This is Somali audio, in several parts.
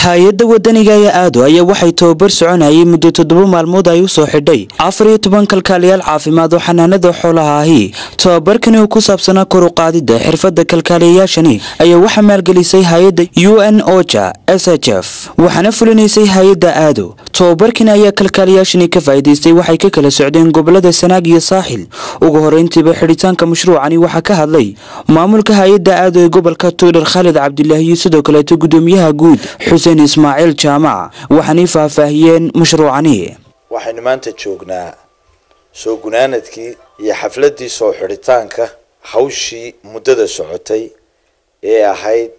Hay'adda wadaniga ee AADO ayaa waxay tababar soconayay muddo 7 maalmood ay u soo xidhay 14 kalkaaliyaal caafimaad oo xanaanada xoolaha ahi. Tababarkani oo ku saabsanaa kor u qaadida xirfadda kalkaaliyayaashani ayaa waxaa maalgelisay hay'adda UN OCHA SHF, waxaana fulinaysay hay'adda AADO. Tababarkan ayaa kalkaaliyaashani ka faa'iidaystay waxay ka kala socdeen gobolada Sanaag iyo Saaxil. Ugu horeyntiiba xidhitaanka mashruucani waxaa ka hadlay maamulka hay'adda AADO ee gobolka Togdheer Khalid Cabdilaahi iyo sidoo kaleeto gudoomiyaha guud Xuseen Ismaaciil Jaamac, waxaanay faahfaahiyeen mashruucani. Waxaynu maanta joognaa soo gunaanadkii iyo xafladii soo xidhitaanka hawshii muddada socotay ee ahayd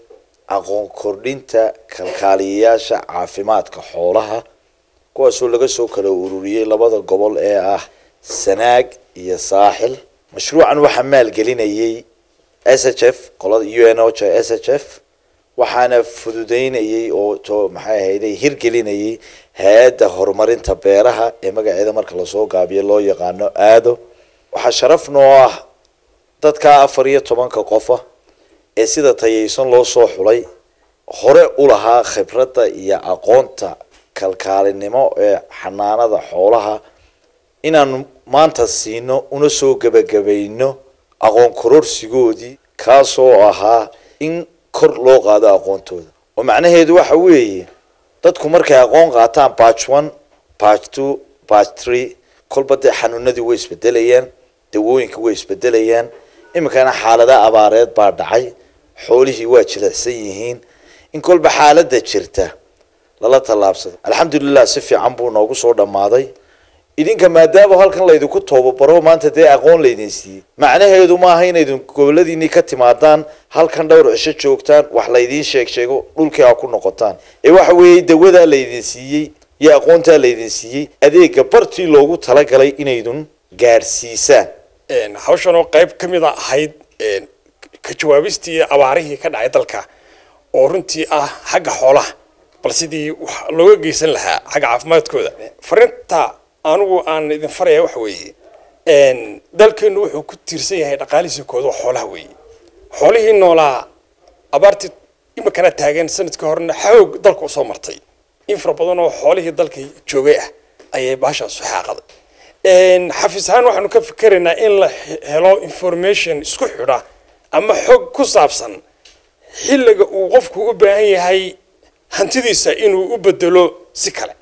aqoon kordhinta kalkaaliyayaasha caafimaadka xoolaha, kuwaasoo laga soo kala ururiyey labada gobol ee ah Sanaag iyo Saaxil. Mashruucan waxaa maalgelinayay SHF, qolada UN OCHA SHF, waxaana fududeynayay oo to maxay ahayday hirgelinayay hay-adda horumarinta beeraha ee magaceeda marka lasoo gaabiyo loo yaqaano AADO. Waxaa sharaf noo ah dadka 14-ka qofa ee sida tayaysan loo soo xulay hore u lahaa khibradda iyo aqoonta kalkaalinimo ee xanaanada xoolaha inaanu maanta siino una soo gebagabayno aqoon kororsigoodii, kaasoo ahaa in kor loo qaado aqoontooda. Oo macnaheedu waxa weeye dadku markay aqoon qaataan batch 1, batch 2, batch 3, kolba dee xanuunadii way isbedelayaan, dawooyinka way isbedelayaan. Iminkana xaalada abaareed baa dhacay, xoolihii waa jilicsan yihiin, in kolba xaaladda jirta lala tallaabsado. Alxamdulilah, si fiican buu noogu soo dhammaaday. Idinka maadaama halkan laydinku toobabaro maanta dee aqoon laydin siiyey, macnaheedu maaha inaydin goboladiinii ka timaadaan halkan dhowr cisho joogtaan, wax laydiin sheeg sheego, dhulkii aa ku noqotaan. Ee waxa weeye dawadaa laydin siiyey iyo aqoontaa laydin siiyey adeega bartii loogu talagalay inaydun gaadhsiisaan. Hawshan oo qayb ka mid a ahayd ka jawaabistii abaarihii ka dhacay dalka oo runtii ah xagga xoolaha, bal sidii wax looga geysan lahaa xagga caafimaadkooda. Fariinta anigu aan idin faraya waxa weeye, dalkeenu wuxuu ku tiirsan yahay dhaqaalihiisa kooda waa xoolaha weeye. Xoolihii noolaa abaartii iminkana taagan, sanadkii horena xoog dalka usoo martay, in fara badan oo xoolihii dalka joogay ah ayay bahashaasu xaaqaday. Xafiis ahaan waxaanu ka fikeraynaa in la helo information isku xidha ama xog ku saabsan xilliga uu qofku u baahan yahay hantidiisa inuu u bedelo si kale.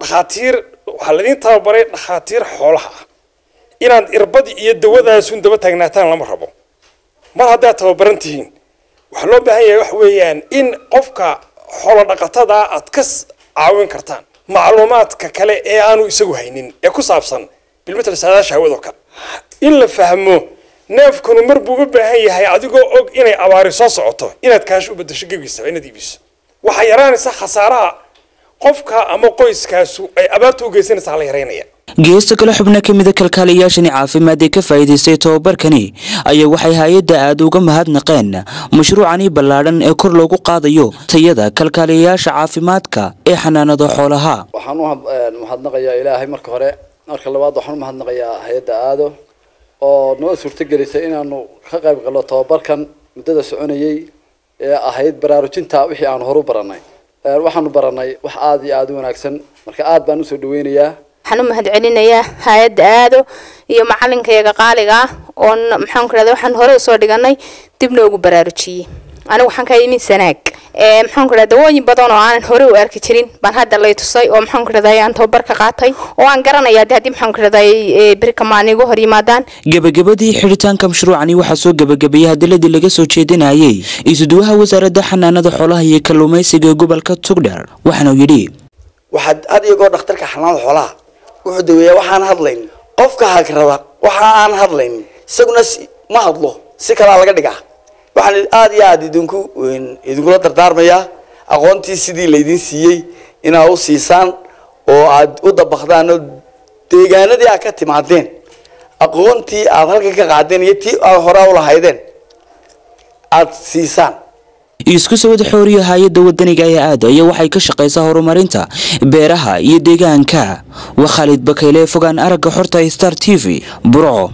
Dhakhaatiir waxaa laydin tababaray, dhakhaatiir xoolaha ah, inaad irbad iyo dawadaasun daba taagnaataan lama rabo. Mar haddaad tababaran tihiin, waxaa loo baahan yahay waxa weeyaan in qofka xoolo dhaqatada aad ka caawin kartaan macluumaadka kale ee aanu isagu haynin ee ku saabsan bilmatal saadaasha hawado kale, in la fahmo neefkanu mar buu u baahan yahay adigoo og inay abaari soo socoto inaad kaash u bedesho gebiisa, inaad iibiso. Waxaa yaraanaysa khasaaraha qofka ama qoyskaasu ay abaarta u geysanaysaa la yaraynaya. Geesta kale, xubno ka mida kalkaaliyayaashani caafimaad ee ka faa'iidaystay tababarkani ayaa waxay hay-adda aad uga mahadnaqeen mashruucani ballaadhan ee kor loogu qaadayo tayada kalkaaliyayaasha caafimaadka ee xanaanada xoolaha. Waxaan u mahadnaqayaa Ilaahay marka hore, marka labaad waxaan u mahadnaqayaa hay-adda AADO oo noo suurtagelisay inaanu ka qayb galno tababarkan muddada soconayay ee ahayd baraarujinta wixii aanu horu baranay. Waxaanu baranay wax aada iyo aada u wanaagsan, marka aad baan usoo dhaweynayaa. Waxaan u mahad celinayaa hay-adda AADO iyo macalinkayaga qaaliga ah oo maxaan ku rahda waxaan hore usoo dhiganay dib noogu baraarujiyey. Anigu waxaan ka imin Sanaag, maxaan ku rahda dawooyin badan oo aanan hore u arki jirin baan hadda lay tusay oo maxaan ku rahday aan tababar ka qaatay oo aan garanayaa de haddii maxaan ku rahday berikamaan igu hor yimaadaan. Gebagabadii xidhitaanka mashruucani waxaa soo gebagabeeyey hadaladii laga soo jeedinayay isuduwaha wasaaradda xanaanada xoolaha iyo kalluumaysiga ee gobolka Togdheer, waxaana uu yidhi: Waxaad had iyo goor dhakhtarka xanaanada xoolaha wuxuu daweeyaa waxaan hadlayn. Qofka hagrada waxa aan hadlayn isaguna ma hadlo, si kalaa laga dhigaa. Waxaan aada iyo aada idinkula dardaarmayaa aqoontii sidii laydin siiyey inaad u siisaan oo aad u dabaqdaan oo deegaanadii aad ka timaadeen aqoontii aad halkan ka qaadeen iyo tii aad horaa ulahaydeen aada siisaan. Isku soo wada xooriyo, hay-adda wadaniga ee AADO ayaa waxay ka shaqaysaa horumarinta beeraha iyo deegaanka. Waa Khaalid Bakayle, fogaan aragga xorta, Star TV, Burco.